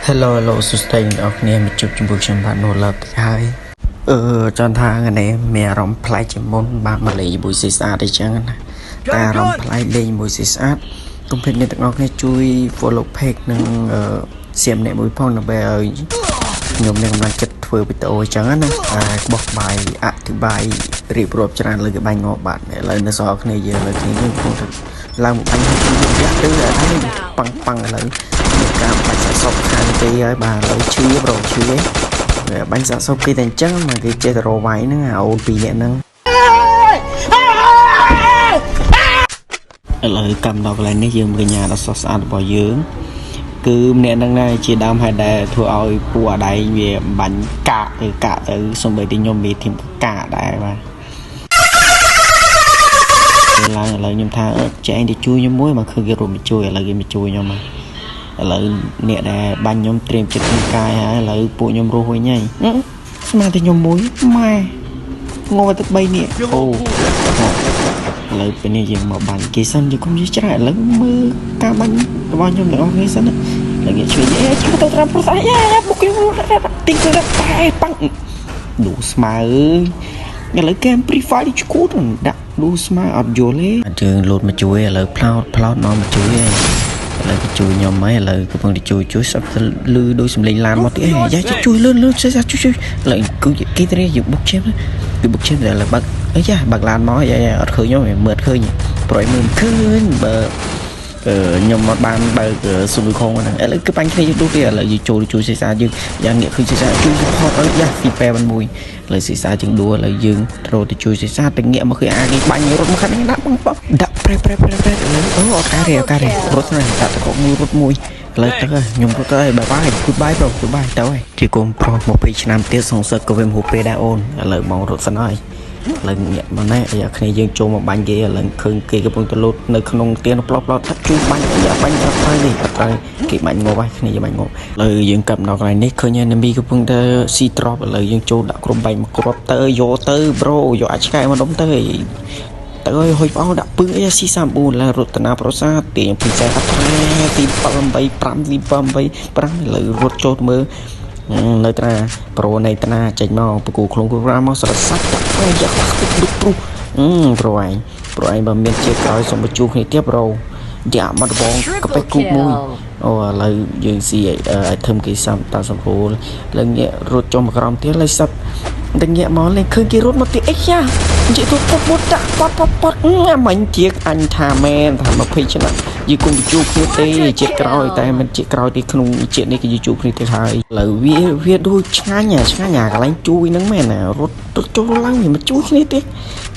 Hello Hello សួស្តីអ្នកនរគ្នាមកជួបជាមួយខ្ញុំបាទនូឡាទៀតហើយអឺចង់ថាថ្ងៃនេះមានអារម្មណ៍ប្លែកជាងមុនបាទមកលេងជាមួយស៊ីស្អាតអីចឹងណាតែអារម្មណ៍ប្លែកលេងជាមួយស៊ីស្អាតកុំភ្លេចអ្នកទាំងអស់គ្នាជួយ follow page និងអឺសៀមអ្នកមួយផងដើម្បីឲ្យខ្ញុំមានកម្លាំងចិត្តធ្វើវីដេអូអញ្ចឹងណាតែបោះបាយអធិប្បាយរៀបរាប់ច្រើនលើកបាញ់ងាប់បាទឥឡូវនៅសល់គ្នាយើងឥឡូវគ្នាយើងកំពុងតែឡើងមកបាញ់ឲ្យយើងយ៉ាទៅអត់ហើយប៉ាំងប៉ាំងឥឡូវមានការបាច់សាកសពខាងគេហើយបាទឥឡូវឈឺប្រូឈឺឯងបាញ់សាកសពគេតែអញ្ចឹងមកគេចេះតែរវាយហ្នឹងអាអូនពីរនាក់ហ្នឹងឥឡូវកម្មដល់កន្លែងនេះយើងកញ្ញាដ៏ស្រស់ស្អាតរបស់យើង គឺម្នាក់ហ្នឹងដែរជាដើមហេតុដែលធ្វើឲ្យពួកអាដែងវាបាញ់កាកទៅកាកទៅសំបីទីខ្ញុំមានធីមកាកដែរបាទពេលឡើងឥឡូវខ្ញុំថាអឺចែងទៅជួយខ្ញុំមួយមកឃើញគេរួមមកជួយឥឡូវគេមកជួយខ្ញុំមកឥឡូវអ្នកដែលបាញ់ខ្ញុំត្រៀមចិត្តក្នុងកាយហើយឥឡូវពួកខ្ញុំរស់វិញហើយហឹមស្មានតែខ្ញុំមួយម៉ែងល់ទៅ3នាក់អូឥឡូវពេលនេះយើងមកបាញ់គេសិនយើងកុំនិយាយច្រើនឥឡូវមើលការបាញ់របស់ខ្ញុំទាំងអស់គ្នាសិនណាឥឡូវងាកជួយអេជួយទៅត្រាំប្រុសអាយ៉ាបុកគេទីងទៅតែប៉ាំងឌូស្មៅឥឡូវហ្គេម Free Fire នេះឈួតដាក់ឌូស្មៅអត់យល់ទេយើងលោតមកជួយឥឡូវផ្លោតផ្លោតមកមកជួយឯងឥឡូវគេជួយខ្ញុំហើយឥឡូវកំពុងតែជួយជួយស្អប់ទៅលឺដោយសំឡេងឡានមកទៀតឯងយ៉ាជួយលឿនលឿនជួយជួយជួយឥឡូវគឺគេទៅយើងបុកឈាមគឺបុកឈាមតែឥឡូវបើកអីយ៉ាបើកឡានមកយ៉ាអត់ឃើញខ្ញុំមើលអត់ឃើញប្រយមើលមិនឃើញបើខ្ញុំមកបានបើកស៊ុំខងហ្នឹងឥឡូវគឺបាញ់គ្នាយើងទូទៀតឥឡូវយើងចូលជួយសេសាយើងយ៉ាងងាកឃើញសេសាជួយ support ឲ្យយ៉ាពីពេលមិនមួយឥឡូវសេសាយើងដួលឥឡូវយើងត្រូវទៅជួយសេសាទៅងាកមកឃើញអាគេបាញ់រត់មកខាងនេះដាក់បងបងដាក់ប្រេប្រេប្រេប្រេឥឡូវអូអត់ការទេអត់ការទេរត់ណាដាក់តកមួយរត់មួយឥឡូវទៅខ្ញុំរត់ទៅហើយបាយបាយ goodbye bro goodbye ទៅហើយជាគុំប្រុស20ឆ្នាំទៀតសងសឹកក៏វាមិនហួសពេលដែរអូនឥឡូវបងរត់សិនហើយ ឥឡូវញាក់មកណែអាគ្នាយើងចូលមកបាញ់គេឥឡូវឃើញគេកំពុងទៅលូតនៅក្នុងទៀនផ្លោះផ្លោះថាជួយបាញ់អាបាញ់អត់ត្រូវទេអត់ត្រូវគេបាញ់ងាប់ហើយគ្នាយើងបាញ់ងាប់ឥឡូវយើងកាប់ដល់កន្លែងនេះឃើញ enemy កំពុងតែស៊ីទ្របឥឡូវយើងចូលដាក់ក្រុមបាញ់មកគ្រាប់ទៅយកទៅ bro យកអាចឆ្កែមកដុំទៅទៅឲ្យហុយផ្អោដាក់ពឹងអីស៊ី34ឡើងរតនាប្រសាទទាញពិសេសអត់ថែទី7 8 5ទី7 8 5ឥឡូវរត់ចូលមើលនៅត្រាប្រូនៃត្រាចេញមកបកគូខ្លួនគូរ៉ាមកស្រសាច់ដាក់ប្រយ៉ាក់ទឹកឌុកព្រុសអឺប្រូឯងប្រូឯងបើមានជាក្រោយសូមបញ្ជូគ្នាទៀតប្រូយ៉ាមកដបងកប៉េះ Triple គូមួយ kill. អូឥឡូវយើងស៊ីអីធំគេសាំតាមសម្រួលឡើងងាករត់ចុះមកក្រោមទៀតឡើយសាប់តែងាកមកលេងឃើញគេរត់មកទៀតអីយ៉ានិយាយទៅពុតពុតដាក់ប៉តប៉តប៉តអាមិញជាអញថាមែនថា20ឆ្នាំយើងគង់ទៅជួបគ្នាទេជាតិក្រោយតែមិនជាតិក្រោយទេក្នុងជាតិនេះគឺយើងជួបគ្នាទៀតហើយឥឡូវវាវាដូចឆ្ងាញ់អាឆ្ងាញ់អាកន្លែងជួយហ្នឹងមែនណារត់រត់ចូលឡើងវាមកជួយគ្នាទៀតឥ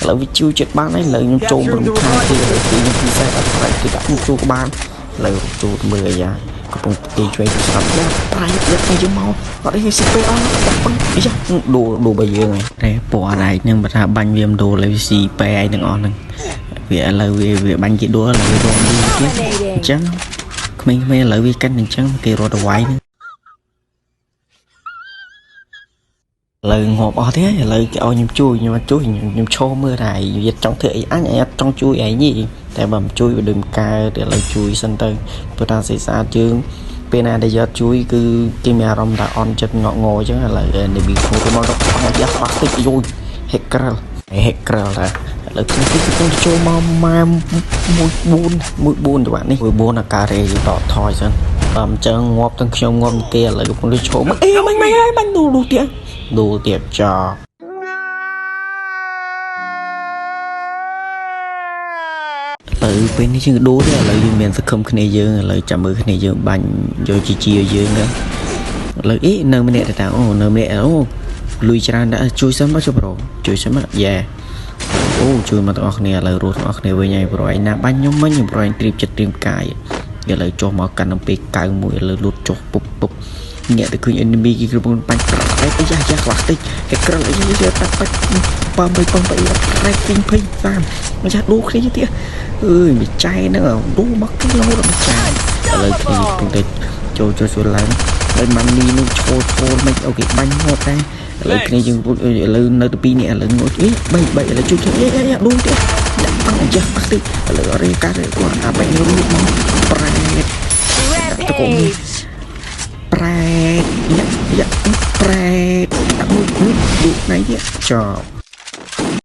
ឡូវវាជួយចិត្តបានហើយឥឡូវខ្ញុំចូលមករំខានទៀតឥឡូវគឺខ្ញុំពិសេសអត់ខ្លាចគេដាក់ខ្ញុំចូលក្បាលឥឡូវចូលមើលអាយ៉ាកំពុងគេជួយស្រាប់យ៉ាប្រៃយកទៅយើងមកអត់អីស៊ីពេលអស់ដាក់ប៉ុនអាយ៉ាដួលដួលបើយើងហើយតែពណ៌អរឯងហ្នឹងបើថាបាញ់វាមិនដួលហើយវាស៊ីបែឯងទាំងអស់ហ្នឹងវាឥឡូវវាវាបាញ់គេដួលឥឡូវវារំយូរទៀតអញ្ចឹងក្មេងៗឥឡូវវាកិនអញ្ចឹងគេរត់ទៅវាយហ្នឹងឥឡូវងាប់អស់ទេឥឡូវគេឲ្យខ្ញុំជួយខ្ញុំអត់ជួយខ្ញុំឈរមើលថាវាចង់ធ្វើអីអញអត់ចង់ជួយឯងទេតែបើមិនជួយវាដូចមិនកើតឥឡូវជួយសិនទៅព្រោះថាសេស្អាតយើងពេលណាដែលយកជួយគឺគេមានអារម្មណ៍ថាអន់ចិត្តងក់ងអញ្ចឹងឥឡូវនេះវាខូចមកដល់បាក់យ៉ាបាក់តិចយយហេក្រលហេក្រលថាឥឡូវខ្ញុំគឺកំពុងចូលមកម៉ែ1 4 1 4ទៅបាទនេះ1 4អាការ៉េយើងដកថយសិនបើមិនចឹងងាប់ទាំងខ្ញុំងាប់គេឥឡូវកំពុងទៅឈោមកអេបាញ់បាញ់បាញ់ឌូឌូទៀតឌូទៀតចោឥឡូវពេលនេះយើងដួលទេឥឡូវយើងមានសង្ឃឹមគ្នាយើងឥឡូវចាំមើលគ្នាយើងបាញ់យកជាជាយើងទៅឥឡូវអីនៅម្នាក់ទៅតាអូនៅម្នាក់អូលុយច្រើនដែរជួយសិនមកចុះប្រូជួយសិនមកយ៉ាអូជួយមកទាំងអស់គ្នាឥឡូវរស់ទាំងអស់គ្នាវិញហើយប្រូឯណាបាញ់ខ្ញុំមិញប្រូឯងត្រៀមចិត្តត្រៀមកាយឥឡូវចុះមកកាន់អំពីកៅមួយឥឡូវលូតចុះពុបពុបងាកទៅឃើញ enemy គេកំពុងបាញ់ប្រែអាយ៉ាយ៉ាខ្លះតិចគេក្រឹលអីយ៉ាតាបាច់ប៉មបីប៉មបីប្រែពីងភីតាមម្ចាស់ដួលគ្នាទៀតអើយមួយចែហ្នឹងដួលមកគេរហូតដល់មួយចែឥឡូវគ្នាកំពុងតែចូលចូលចូលឡើងហើយម៉ានីនឹងឈោឈោមិនអូគេបាញ់ងាប់ដែរឥឡូវគ្នាយើងឥឡូវនៅទៅពីរនេះឥឡូវងុយអី3 3ឥឡូវជួយជួយអីយ៉ាដួលទៀតដាក់ប៉ាំងអាយ៉ាប៉ះតិចឥឡូវអរិយកាគាត់អាបាញ់រត់មកប្រែតកុំ Rampage. ប្រែតយ៉ាយ៉ាប្រែតដាក់មួយលក់ថ្ងៃទៀតចប់។